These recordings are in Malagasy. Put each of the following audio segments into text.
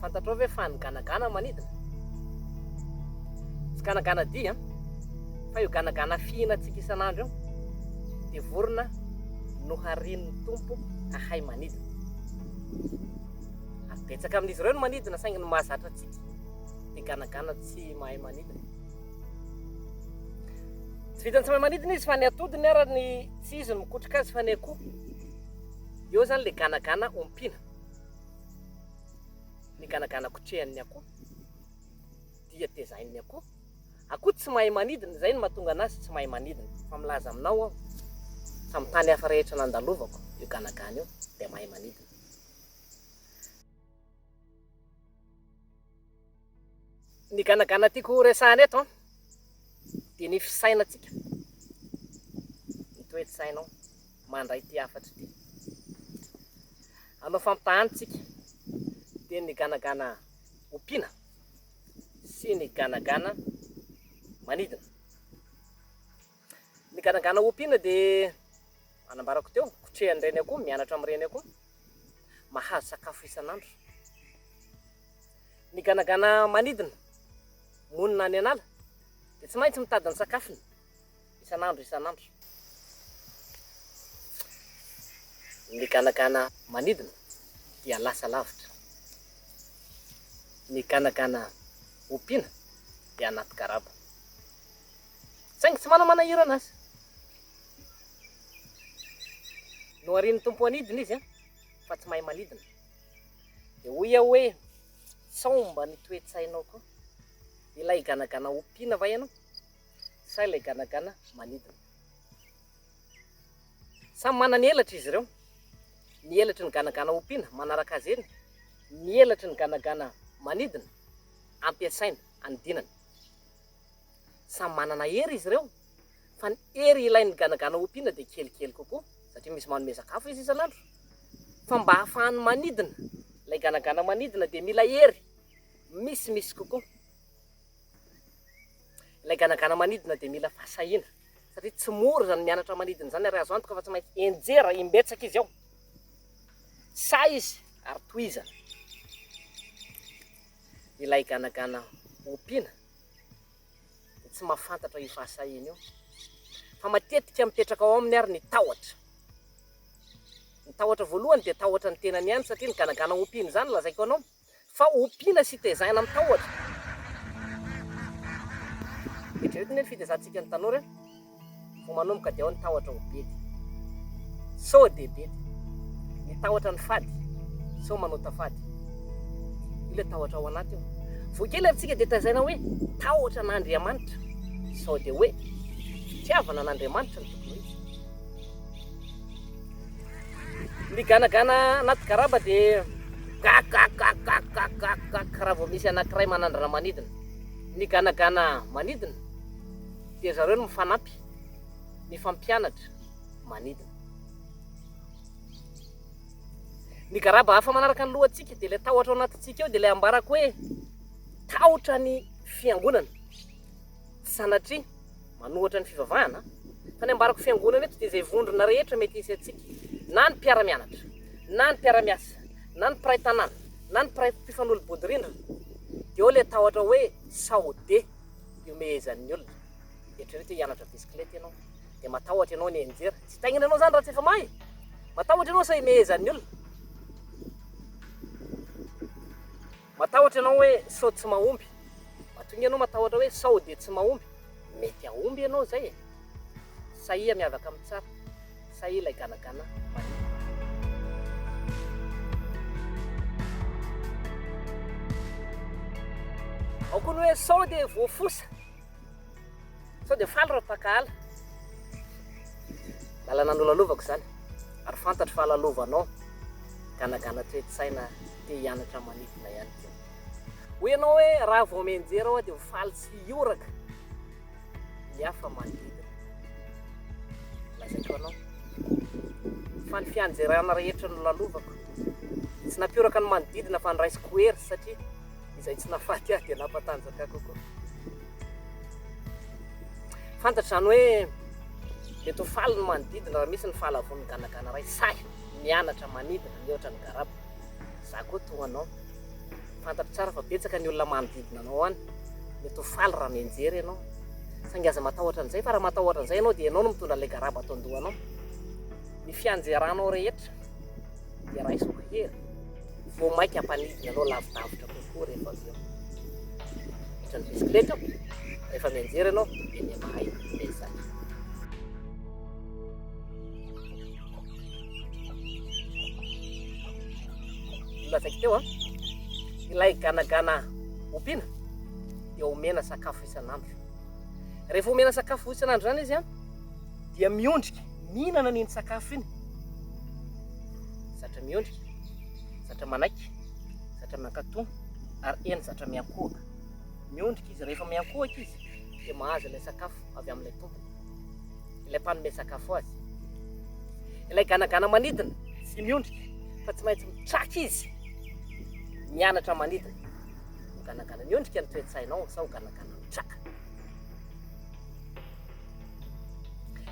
Fantatrao ve fa ny ganagana manidina? Tsy ganagana dia an, fa io ganagana fihinantsika isan'andro io dia vorona noharian'ny Tompo hahay manidina. Ary betsaka amin'izy ireo no manidina saingy ny mahazatra antsika dia ganagana tsy mahay manidina. Tsy vitan'ny tsy mahay manidina izy fa ny atodiny ara ny tsy izy no mikotrika azy fa ny akoho. Eo izany ilay ganagana ompiana. Ny ganagana kotrehan'ny akoho dia tezain'ny akoho. Akoho tsy mahay manidina, izay no mahatonga anazy tsy mahay manidina. Fa milaza aminao aho fa amin'ny tany hafa rehetra nandalovako io ganagana io dia mahay manidina. Ny ganagana tiako ho resahana eto an, dia ny fisainantsika, ny toe-tsainao mandray ity hafatra ity. Hanao fampitahana isika, dia ny ganagana ompiana sy ny ganagana manidina. Ny ganagana ompiana dia anambarako teo, kotrehan'ny reny akoho, mianatra amin'ny reny akoho, mahazo sakafo isan'andro. Ny ganagana manidina monina any an'ala dia tsy maintsy mitady ny sakafony isan'andro isan'andro. Ny ganagana manidina dia lasa lavitra. Ny ganagana ompiana dia anaty garaba. Saingy tsy mana-manahirana azy. Noharian'ny Tompo hanidina izy fa tsy mahay manidina. Dia hoy aho hoe, sao mba ny toe-tsainao koa? Ilay ganagana ompiana va ianao sa ilay ganagana manidina? Samy manana elatra izy ireo. Ny elatry ny ganagana ompiana manaraka azy eny, ny elatry ny ganagana manidina ampiasaina anidinana. Samy manana hery izy ireo. Fa ny hery ilain'ny ganagana ompiana dia kelikely kokoa satria misy manome sakafo izy isan'andro. Fa mba hahafahany manidina, ilay ganagana manidina dia mila hery misimisy kokoa. Ilay ganagana manidina dia mila fahasahiana satria tsy mora izany mianatra manidina izany ary azo antoka fa tsy maintsy enjera imbetsaka izy ao. Sahy izy ary tohizana. Ilay ganagana ompiana dia tsy mahafantatra io fahasahiana io fa matetika mipetraka ao aminy ary ny tahotra. Ny tahotra voalohany dia tahotra ny tenany ihany satria ny ganagana ompiana izany lazaiko anao fa ompiana sy tezaina amin'ny tahotra. Eritrereto anie ny fitezantsika ny tanora e! Vao manomboka dia ao ny tahotra ho bedy. Sao dia bedy. Ny tahotra ny fady, sao manota fady. Io ilay tahotra ao anaty io. Vao kely ary tsika dia tazaina hoe tahotra an'Andriamanitra. Sao dia hoe fitiavana an'Andriamanitra no tokony ho izy. Ny ganagana anaty garaba dia gakakakakakakak raha vao misy anankiray manandrana manidina. Ny ganagana manidina dia zareo no mifanampy, mifampianatra manidina. Ny garaba hafa manaraka ny lohantsika dia ilay tahotra ao anatintsika ao dia ilay ambarako hoe tahotra ny fiangonana. Tsy sanatria manohatra ny fivavahana fa ny ambarako fiangonana eto dia izay vondrona rehetra mety hisy antsika, na ny mpiara-mianatra, na ny mpiara-miasa, na ny mpiray tanàna, na ny mpiray mpifanolo-bodirindrina. Dia ao ilay tahotra hoe sao dia ihomehezan'ny olona. Eritrereto hoe hianatra bisikileta ianao, dia matahotra ianao ny hianjera. Tsy hitaingina anao izany raha tsy efa mahay. Matahotra ianao sao himehezan'ny olona. Matahotra ianao hoe sao tsy mahomby. Mahatonga ianao matahotra hoe sao dia tsy mahomby. Mety hahomby ianao izay e. Sahia miavaka amin'ny tsara. Sahia ilay ganagana manidina. Ao koa ny hoe sao dia voafosa. Sao dia faly raha mpankahala. Lalana nolalovako izany ary fantatro fa lalovanao ganagana toe-tsaina te hianatra manidina ihany koa. Hoy ianao hoe raha vao mianjera aho dia ho faly sy hihoraka ny hafa manodidina. Lazaiko anao fa ny fianjerana rehetra nolalovako tsy nampihoraka ny manodidina fa niraisiko hery satria izay tsy nahafaty ahy dia nampatanjaka ahy kokoa. Fantatra izany hoe mety ho faly ny manodidina raha misy ny fahalavoan'ny ganagana iray sahy mianatra manidina mihoatra ny garaba. Za koa toa anao. Fantatro tsara fa betsaka ny olona manodidina anao any mety ho faly raha mianjera ianao. Saingy aza matahotra an'izay fa raha matahotra an'izay ianao dia ianao no mitondra an'ilay garaba ato an-dohanao. Ny fianjeranao rehetra dia raiso ho hery. Vao mainka hampanidina anao lavidavitra kokoa rehefa avy eo. Ohatran'ny bisikileta io, rehefa mianjera ianao dia miha-mahay miezaka. Nolazaiko teo an, ilay ganagana ompiana dia omena sakafo isan'andro. Rehefa omena sakafo isan'andro izany izy an, dia miondrika mihinana an'iny sakafo iny. Zatra miondrika, zatra manaiky, zatra mankatò ary eny zatra miankohoka. Miondrika izy, rehefa miankohoka izy dia mahazo ilay sakafo avy amin'ilay tompony, ilay mpanome sakafo azy. Ilay ganagana manidina tsy miondrika fa tsy maintsy mitraka izy mianatra manidina. Ho ganagana miondrika ny toe-tsainao sa ho ganagana mitraka?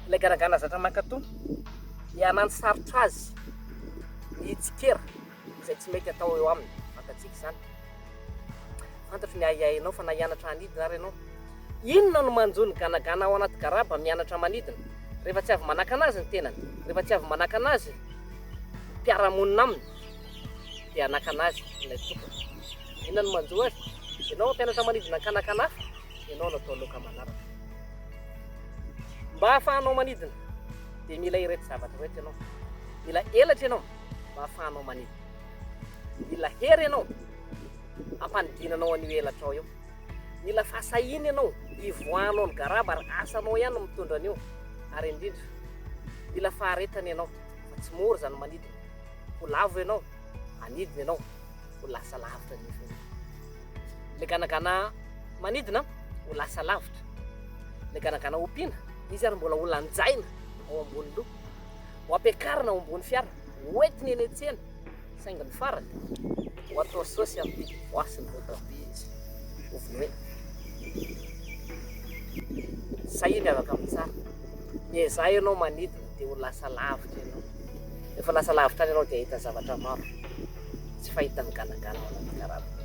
Ilay ganagana zatra mankatò dia hanano sarotra azy ny hitsikera izay tsy mety atao eo aminy. Fantatsika izany. Fantatro ny ahiahinao fa na hianatra hanidina ary ianao. Inona no manjo ny ganagana ao anaty garaba mianatra manidina rehefa tsy avy manakana azy ny tenany, rehefa tsy avy manakana azy ny mpiara-monina aminy dia hanakana azy ilay tompony. Inona no manjo azy? Ianao hampianatra manidina an-kanakana hafa, ianao no atao loka manaraka. Mba hahafahanao manidina dia mila ireto zavatra ireto ianao. Mila elatra ianao mba hahafahanao manidina. Mila hery ianao hampanidinanao an'io elatrao io. Mila fahasahiana ianao hivoahanao ny garaba ary asanao ihany no mitondra an'io. Ary indrindra, mila faharetana ianao fa tsy mora izany manidina. Ho lavo ianao, hanidina ianao, ho lasa lavitra anefa ianao. Ilay ganagana manidina ho lasa lavitra. Ilay ganagana ompiana, izy ary mbola ho lanjaina ao ambony loha. Ho ampiakarina ao ambony fiara, ho entiny eny an-tsena. Saingy ny farany, ho atao saosy amin'ny voasy ny voatabia izy, ho vonoina. Sahia miavaka amin'ny tsara. Miezaha ianao manidina dia ho lasa lavitra ianao. Rehefa lasa lavitra any ianao dia hahita zavatra maro tsy fahita miganagana ao anaty garaba.